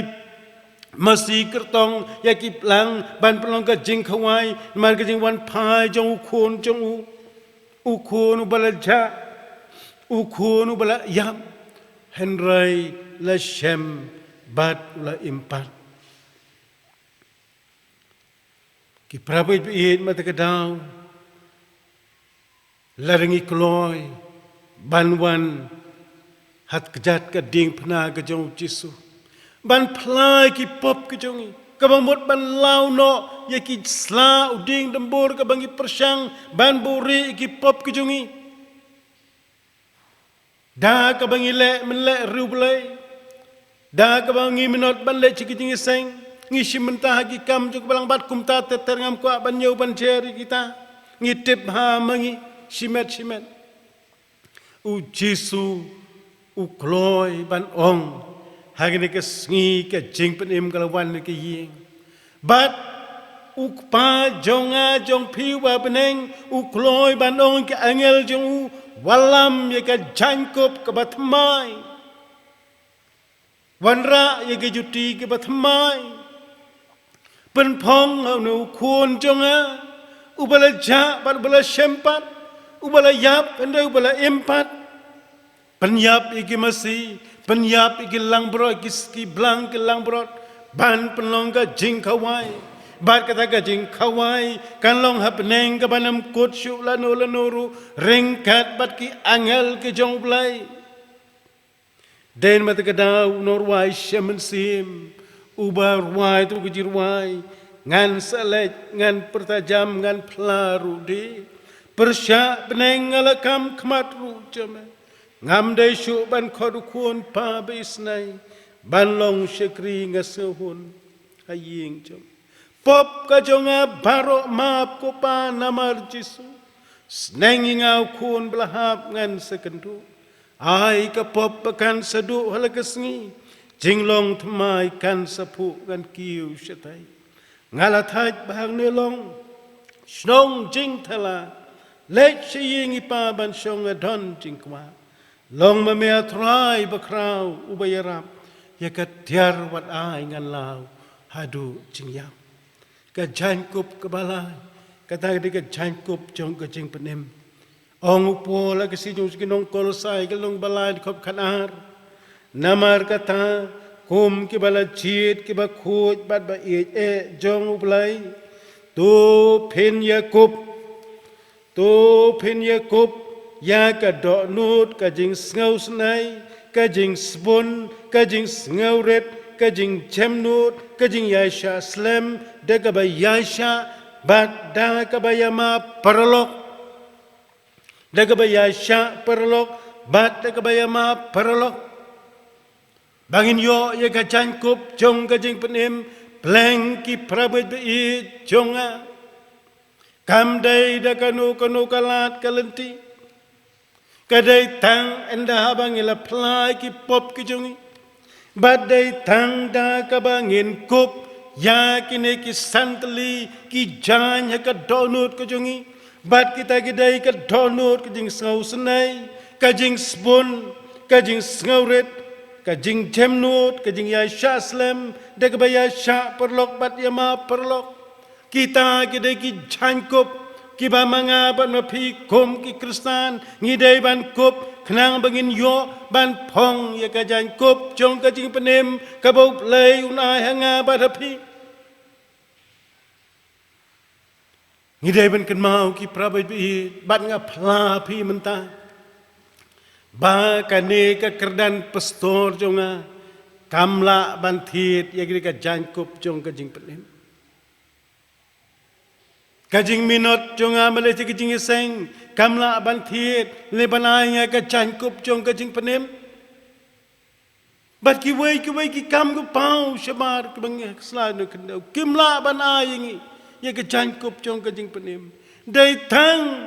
masi kyrtong, ïa ki blang, ban pynlong ka jingkhawai namar ka jingwan phai jong u khun jong u, u khun uba la jah, u khun uba la ïap, hynrei la shem bad u la im pat. Ki parabangeit ba ïeit, mynta ka daw, lada ngi kloi ban wan ha kjat ka diengphna ka jong u Jisu ban phla ïa ki pop ki jong ngi, kaba mut ban law noh ïa ki sla u dieng dymbur kaba ngi pyrshang ban buhrieh ïa ki pop ki jong ngi. Da kaba ngi leh mynleh riewblei, da kaba ngi minot ban leh sha ki jingïaseng, ngi shim bynta ha ki kam jong ka balang, bad kumta ter ter, ngam kwah ban ñiew ban jer ïa kita, ngi tip ha ma ngi shimet shimet. U Jisu u kloi ban ong, ha kane ka sngi ka jingpynim ka la wan ha ka ïing. Bad u Kpa jong nga jong phi uba ha bneng u kloi ban ong ïa ki angel jong u, wallam ïa ka jaiñkup kaba thymmai. Wanrah ïa ki juti kiba thymmai. Pynphong ha une u khun jong nga, uba la jah bad uba la shem pat, uba la ïap hynrei uba la im pat. Pynïap ïa ki masi, pynïap ïa ki langbrot, ki, ki blang ki langbrot, ban pynlong ka jingkhawai. Bad kata ka jingkhawai kan long ha bneng kaban ym kut shuh lano lano ruh, ryngkat bad ki angel ki jong U Blei. Dei na kata ka daw u nongrwai shem mynsiem uba rwai tu ka jingrwai, ngan sa leit, ngan pyrta jam, ngan phla ruh de. Pyrshah bneng nga la kham khmat ruh jong me. Ngam dei shuh ban khot u khun pa ba isynei, ban long shakri nga sngewhun ha ïing jong me. Pop ka jong nga baroh map ko Pa namar Jisu. Sneng ïa nga u khun ba la hap ngan sa kynduh. Ai ka pop ba kan sa duh ha la ka sngi. Jinglong thymmai kan sa phuh ngan kiew shatai. Nga la thait ba hangne long shnong jingthala. Leit sha ïing i Pa ban shong nga don jingkwah. Long ma me A Trai bakhraw uba ïarap, ïa ka tiar wat ai ngan law haduh jingïap. Ka jaiñkup kaba lai, kata ka dei ka jaiñkup jong ka jingpynim. Ong u Paul ha ka shithi jong ki nong Kolossai ka lynnong ba lai dkhot khatar. Namar kata, kum kiba la jied kiba khuid bad ba ïeit eh jong U Blei, to phin ïakup To phin ïakup ïa ka dohnud, ka jingsngewsynei, ka jingsbun, ka jingsngewrit, ka jingjemnud, ka jingïaishah slem, da kaba ïaishah, bad da kaba ïamap paralok. Da kaba ïaishah paralok, bad da kaba ïamap paralok. Ba ngin ïoh ïa ka jaiñkup jong ka jingpynim, pleng ki parabangeit ba ïeit jong nga. Kam dei da kano kano ka lad ka lynti. Ka dei tang ynda haba ngi la phla ïa ki pop ki jong ngi. Bad dei tang da kaba ngin kup ïa kine ki san tylli ki jaiñ ha ka dohnud ka jong ngi. Bad kita ki dei ka dohnud ka jingsngewsynei, ka jingsbun, ka jingsngewrit, ka jingjemnud, ka jingïaishah slem, da kaba ïaishah paralok bad ïamap paralok. Kita ki dei ki jaiñkup kiba ma nga bad ma phi kum ki Khristan ngi dei ban kup, khnang ba ngin ïoh ban phong ïa ka jaiñkup jong ka jingpynim kaba U Blei un ai ha nga bad ha phi. Ngi dei ban kynmaw, ki parabangeit ba ïeit, bad nga phla phi mynta, ba kane ka kyrdan pastor jong nga kam lah ban thied ïa kane ka jaiñkup jong ka jingpynim. Ka jingminot jong nga, ma lei te ka jingïaseng, kam lah ban thied ne ban ai ïa nga ka jaiñkup jong ka jingpynim. Bad kiwei kiwei ki kam ka paw shabar kaba ngi sla na khyndew, kim lah ban ai ïa ngi ïa ka jaiñkup jong ka jingpynim. Dei tang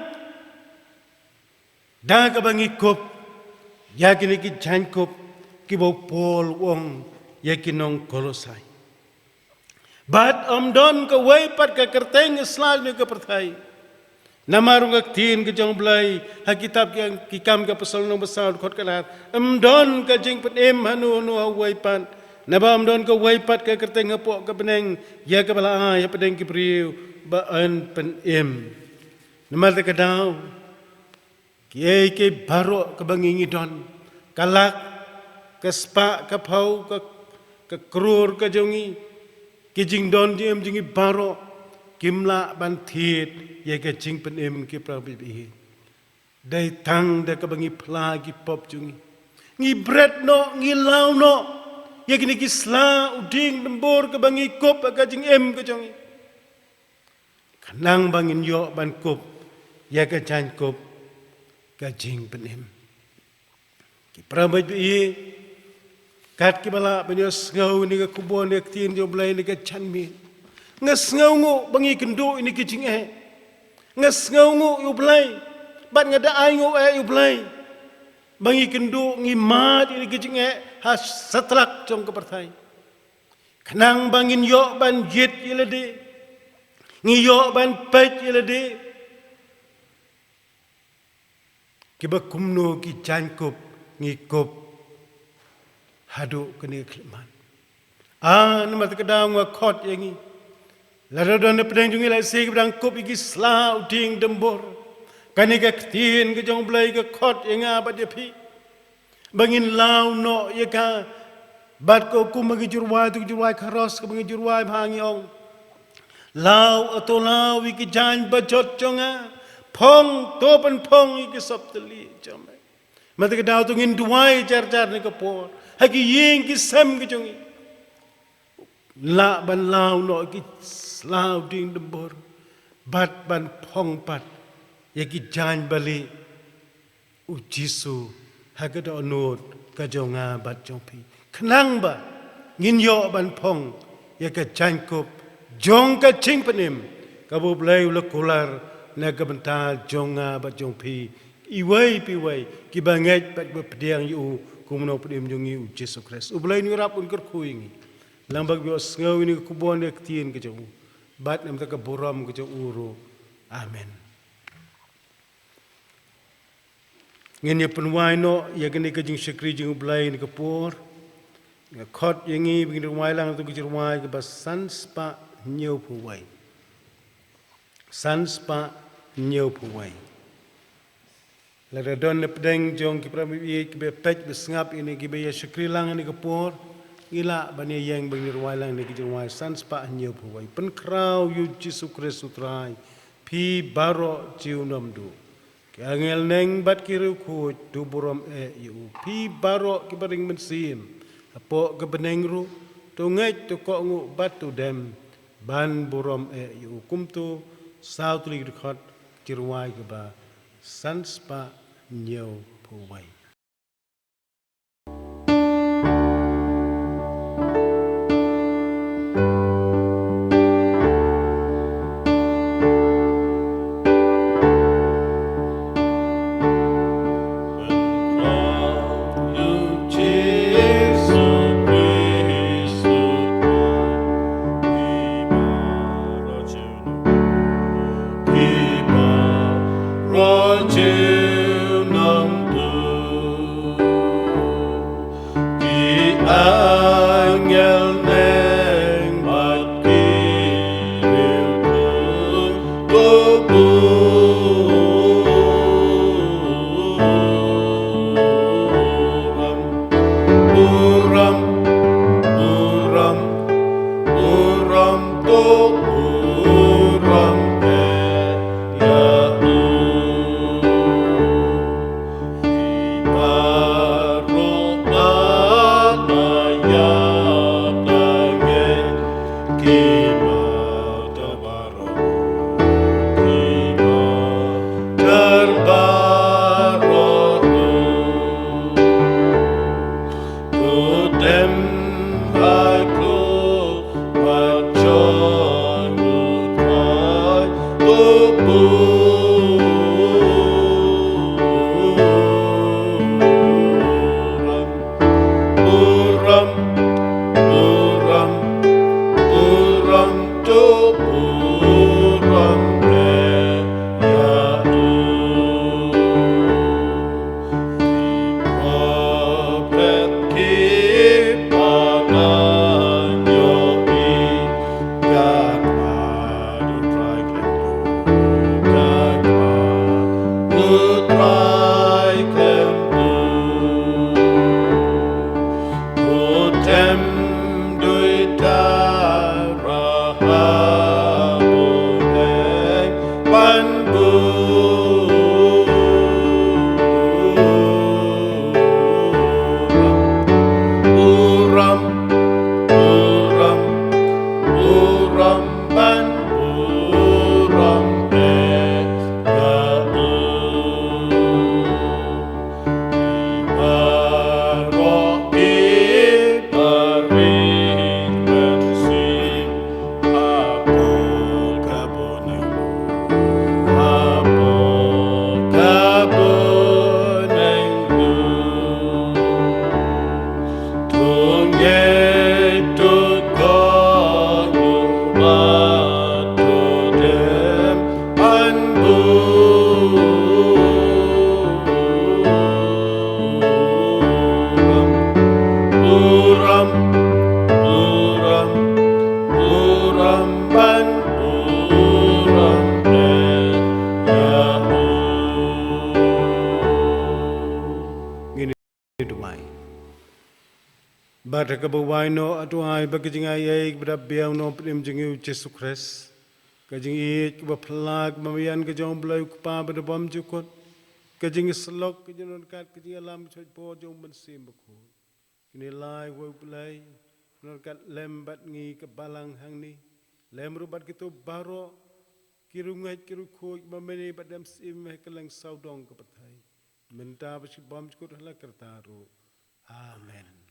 da kaba ngi kup ïa kine ki jaiñkup kiba u Paul u ong ïa ki nong Kolosai. Bad ym don kawei pat ka kyrteng sla na ka pyrthei. Namar ong ka ktien ka jong U Blei ha kitab ki, ki Kam ki Apostol lynnong ba saw, dkhot khatar, ym don ka jingpynim hano hano ha uwei pat, naba ym don kawei pat ka kyrteng hapoh ka bneng ïa kaba la ai hapdeng ki briew ba yn pynim. Namar kata ka daw, kiei kiei baroh kaba ngi ngi don, ka lak, ka spah, ka phew, ka, ka klur ka jong ngi, ki jingdon jingem jong ngi baroh kim lah ban thied ïa ka jingpynim, ki parabangeit ba ïeit. Dei tang da kaba ngi phla ki pop jong ngi, ngi bret noh, ngi law noh ïa kine ki sla u dieng dymbur kaba ngi kup ha ka jingim ka jong ngi, khnang ba ngin ïoh ban kup ïa ka jaiñkup ka jingpynim. Ki parabangeit ba ïeit, kat kiba lah ban ïohsngew ïa kane ka khubor, ïa ka ktien jong U Blei, ïa ka jingmut, nga sngewnguh ba ngi kynduh ïa kane ka jingeh. Nga sngewnguh ïa U Blei, bad nga da ainguh ïa U Blei ba ngi kynduh, ngi mad ïa kane ka jingeh ha satlak jong ka pyrthei, khnang ba ngin ïoh ban jied ïa lade, ngi ïoh ban peit ïa lade, kiba kumno ki jaiñkup ngi kup haduh kane ka khyllipmat. Ah, namar kata ka daw nga khot ïa ngi, lada don na pdeng jong ngi la shi kiba dang kup ïa ki sla u dieng dymbur, kane ka ktien ka jong U Blei ka khot ïa nga bad ïa phi ba ngin law noh ïa ka. Bad ko kum ba ngi ju rwai, tu ju rwai ka ros kaba ngi ju rwai bha, ngi ong: Law, a to law ïa ki jaiñ bajot jong nga, phong, to pynphong ïa ki sop tylli jong me. Mynta ka daw to ngin duwai jar jar ïa ka por ha ki ïing ki sem ki jong ngi. Lah ban law noh ïa ki sla u dieng dymbur, bad ban phong pat ïa ki jaiñ balieh u Jisu ha ka dohnud ka jong nga bad jong phi, khnang ba ngin ïoh ban phong ïa ka jaiñkup jong ka jingpynim kaba U Blei u la kular na ka bynta jong nga bad jong phi, iwei pa iwei kiba ngeit bad ba pdiang ïa u kum u nongpynim jong ngi u Jisu Khrist. U Blei un ïarap, un kyrkhu ïa ngi, lyngba kiba ïohsngew ïa kane ka khubor, ïa ka ktien ka jong u, bad namar ka burom ka jong u ruh. Amen. Ngin ïa pynwai noh ïa kane ka jingshakri jong U Blei ha kane ka por. Nga khot ïa ngi ba ngin rwai lang ïa ka jingrwai kaba san spah hynñiew phew wei. San spah hynñiew phew wei. Lada don na pdeng jong ki para bangeit kiba peit, ba sngap ïa kane, kiba ïa shakri lang ha kane ka por, ngi lah ban ïeng ba ngin rwai lang ïa ka jingrwai san spah hynñiew phew wei. Pynkhraw ïa u Jisu Khrist u Trai, phi baroh junom duh. Ki angel neng bad ki riewkhuid to burom eh ïa u. Phi baroh kiba ring mynsiem hapoh ka bneng ruh, To ngeit, to kohnguh bad to dem ban burom eh ïa u. Kumto saw tylli ki dkhot, ki rwai kaba san spah hynñiew phew wei. Ki angel neng bad ki riewthuh to burom, burom, burom, burom to burom eh ïa u. Baroh ba la ïap la ngeit, ki mata baroh, ki mata baroh ruh. To dem ha khluit bad jon U Trai, to burom, burom, burom, burom, to burom eh ïa u. Ki prophet, ki para ïohi, ka khmat U Trai khlem dur, ka khmat U Trai khlem dur. To dem duitara ha bneng ban burom, burom, burom, burom ban burom eh ïa u. Baroh ki barit mynsiem, hapoh ka bneng, hapoh ka bneng. To ngeit, to kohnguh bad to dem ban burom, burom, burom, burom ban burom eh ïa u. Ngin ïa duwai. Bad ha kaba wai noh, to ai ba ka jingaiei kaba dap biang na u Nongpynim jong ngi U Jisu Khrist, ka jingïeit kaba phylla kaba marjan ka jong U Blei U Kpa ba da bymjukut, ka jingïasyllok, ka jingryngkat, ka jingïalam, ka jingïalam jong U Mynsiem Bakhuid, kin ïalai wei U Blei, ryngkat lem bad ngi ka balang hangne, lem ruh bad kito baroh ki riewngeit ki riewkhuid ba mynne bad dem shim ha kylleng sawdong ka pyrthei, mynta bad shibun jukut ha la karta ruh. Amen.